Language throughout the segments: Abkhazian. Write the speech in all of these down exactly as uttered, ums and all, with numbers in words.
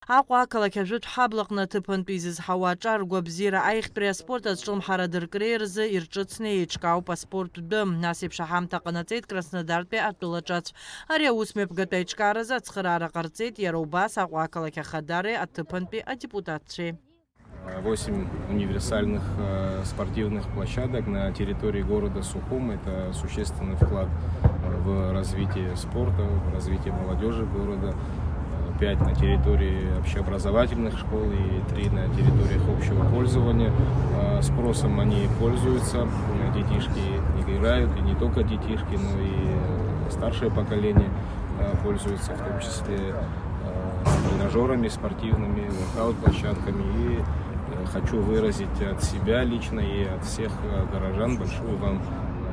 Аҟәа ақалақь ажәытә ҳаблаҟны аҭыԥантәи изызҳауа аҿар ргәабзиара аиӷьтәреи аспорт азҿлымҳара дыркреи рзы ирҿыцны еиҿкаауп аспорт дәы. Нас еиԥш аҳамҭа ҟанаҵеит Краснодартәи атәылаҿацә. Ари аусмҩаԥгатә аиҿкааразы ацхыраара ҟарҵеит иара убас Аҟәа ақалақь ахадареи аҭыԥантәи адепутатцәеи. Восемь универсальных э, спортивных площадок на территории города Сухум. Это существенный вклад э, в развитие спорта, в развитие молодежи города. Э, Пять на территории общеобразовательных школ и три на территориях общего пользования. Э, Спросом они пользуются. Э, Детишки играют, и не только детишки, но и э, старшее поколение э, пользуются, в том числе э, тренажерами спортивными, воркаут-площадками. И э, хочу выразить от себя лично и от всех э, горожан большую вам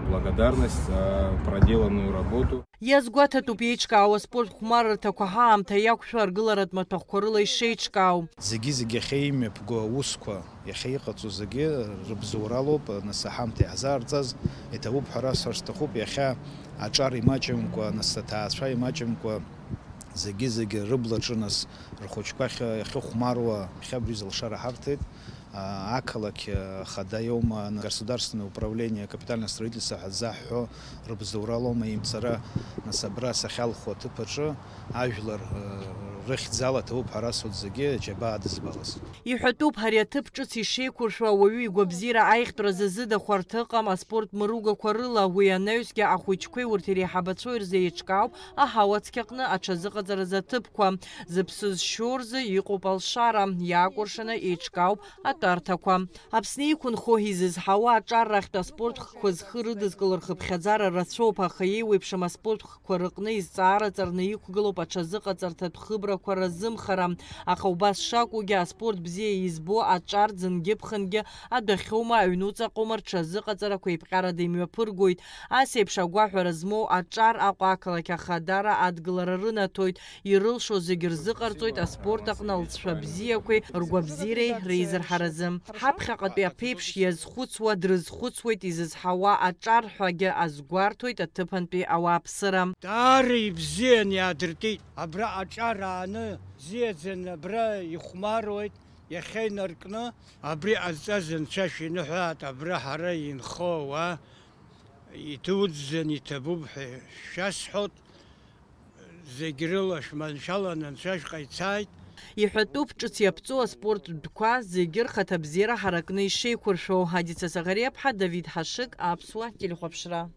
благодарность за проделанную работу. Иазгәаҭатәуп еиҿкаау аспорт хәмаррҭақәа ҳаамҭа иақәшәо аргыларатә маҭәахәқәа рыла ишеиҿкаау. Зегьы-зегьы иахьа имҩаԥго аусқәа, иахьа иҟаҵо зегьы рыбзоуралоуп, нас аҳамҭа иаҳзаарҵаз иҭабуп ҳәа расҳәар сҭахуп, иахьа аҿар имаҷымкәа, нас аҭаацәа имаҷымкәа, зегьы-зегьы рыблаҿы нас рхәыҷқәа ахьы-, иахьыхәмаруа, иахьа абри зылшара ҳарҭеит. Аа, ақалақь ахада иоума, государственное управление капитальное строительство ҳәа заҳҳәо рыбзоуралоума имцара, нас абра сахьалху аҭыԥ аҿы ажәлар, э, рыхьӡала ҭабуп ҳәа расҳәоит зегьы џьабаа адызбалаз. Иҳәатәуп, ари аҭыԥ ҿыц ишеиқәыршәо ауаҩы игәабзиара аиӷьтәразы зыда хәарҭа ыҟам аспорт мыругақәа рыла, уи анаҩсгьы ахәыҷқәеи урҭ иреиҳабацәои рзы еиҿкаауп аҳауа цқьаҟны аҽазыҟаҵаразы аҭыԥқәа. Зыԥсы зшьо рзы иҟоуп алшара, иаакәыршаны еиҿкаауп атәарҭақәа. Аԥсны иқәынхо изызҳауа аҿар рахьтә аспорт хкқәа зхы рыдызкыло рхыԥхьаӡара рацәоуп, аха еиуеиԥшым аспорт хкқәа рыҟны изҵаара ҵарны иқәгылоуп аҽазыҟаҵарҭатә хыбрақәа разымхара. Аха убас шакәугьы, аспорт бзиа избо аҿар ӡынгьы-ԥхынгьы адәахьоума, аҩнуҵаҟоума рҽазыҟаҵарақәа еиԥҟьарада имҩаԥыргоит. Ас еиԥш агәаҳәара змоу аҿар Аҟәа ақалақь Ахадара адгылара рынаҭоит. Ирылшо зегь рзыҟарҵоит аспорт аҟны алҵшәа бзиақәеи ргәабзиареи реизырҳаразы. Ҳаԥхьаҟатәи аԥеиԥш иазхәыцуа дрызхәыцуеит изызҳауа аҿар ҳәагьы азгәарҭоит аҭыԥантәи ауааԥсыра. Даара ибзиан иаадыртит. Абра аҿар ааны бзиаӡаны абра ихәмаруеит, иахьа инаркны. Абри ҟазҵаз Анцәа шәиныҳәааит, абра ҳара инхо ауаа идуӡӡан иҭабуп ҳәа шәасҳәоит. Зегь рыла шәманшәалан Анцәа шәҟаицааит. Иҳәатәуп, ҿыц иаԥҵоу аспорт дәқәа зегьы рхаҭабзиара ҳаракны ишеиқәыршәоу. Адица Саӷариаԥҳа, Давид Ҳашыг, Аԥсуа телехәаԥшра.